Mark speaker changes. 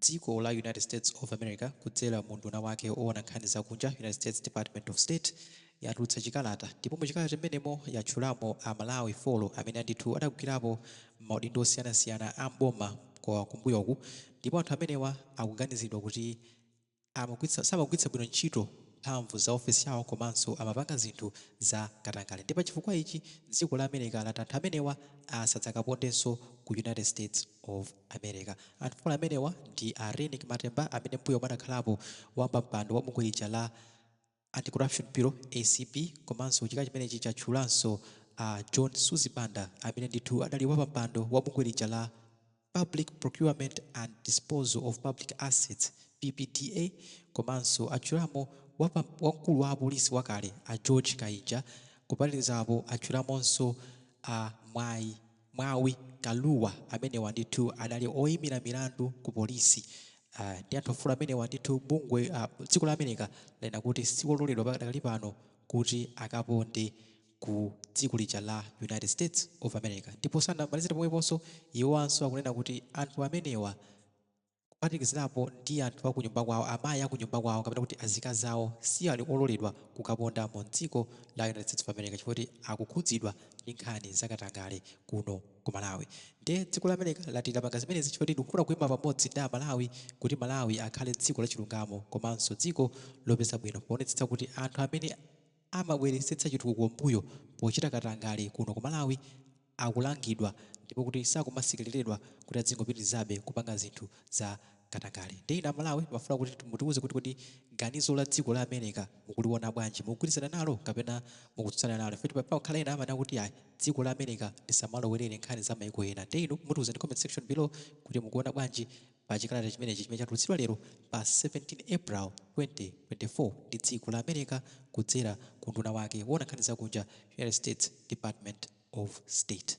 Speaker 1: Dziko la United States of America kudzera mu unduna wake owona nkhani zakunja, United States Department of State, yatulutsa chikalata ndipo mu chikalata chimenemo yatchulamo a Malawi 4 amene ndithu adagwirapo maudindo osiyanasiyana a mboma kwa kumbuyoku, ndipo anthu amenewa akuganizidwa kuti samagwiritsa bwino ntchito mphamvu za ofesi yawo komanso amapanga zinthu za katangale. Ndipo chifukwa ichi dziko la America lati anthu amenewa asadzakapondenso ku United States of America. Anthu 4 amenewa ndi a Reyneck Matemba, amene mbuyo adakhalapo wapampando wa bungwe lija la Anti-Corruption Bureau, ACB, komanso chikalata chimenechi chatchulanso a John Suzi Banda, amene ndithu adali wapampando wa bungwe lija la Public Procurement and Disposal of Public Assets, PPDA, komanso atchulamo wamkulu wa apolisi wakale a George Kainja. Kuphatikizapo atchulamonso a Mwawi Kaluwa, amenewa ndithu adali oyimira milandu ku polisi. Ndi anthu 4 amenewa ndithu bungwe dziko la America lanena kuti siwololedwa pakadali pano kuti akaponde ku dziko lija la United States of America. Ndipo sanamalizire pomweponso, iwowanso akunena kuti anthu amenewa, kuphatikizirapo ndi anthu akunyumba kwawo, amayi akunyumba kwawo kapena kuti azikazi awo, si ali ololedwa kukaponda mu dziko la United States of America chifukwa kuti akukhudzidwa ndi nkhani zakatangale kuno ku Malawi. Ndiye dziko la America lati lapanga zimenezi chifukwa kuti likufuna kuyima pamodzi ndi Amalawi kuti Malawi akhale dziko lachilungamo komanso dziko lopeza bwino, poonetsetsa kuti anthu amene amabweretsetsa chitukuko mbuyo pochita katangale kuno ku Malawi akulangidwa, ndipo kuti sakumasekereredwa kuti adzingopitirizabe kupanga zinthu za katangale. Ndi inu Amalawi mafuna kuti mutiuze kuti ganizo la dziko la America mukuliona bwanji? Mukugwirizana nalo kapena mukutsutsana nalo? Ifetu pakhala ena amanena kuti ayi, dziko la America lisamalowerere nkhani za maiko ena. Ndi inu mutiuze ndi comment section below kuti mukuona bwanji pa chikalata chimenechi chimene chatulutsidwa lero pa 17 April 2024 ndi dziko la America kudzera ku unduna wake woona nkhani zakunja, United States Department of State.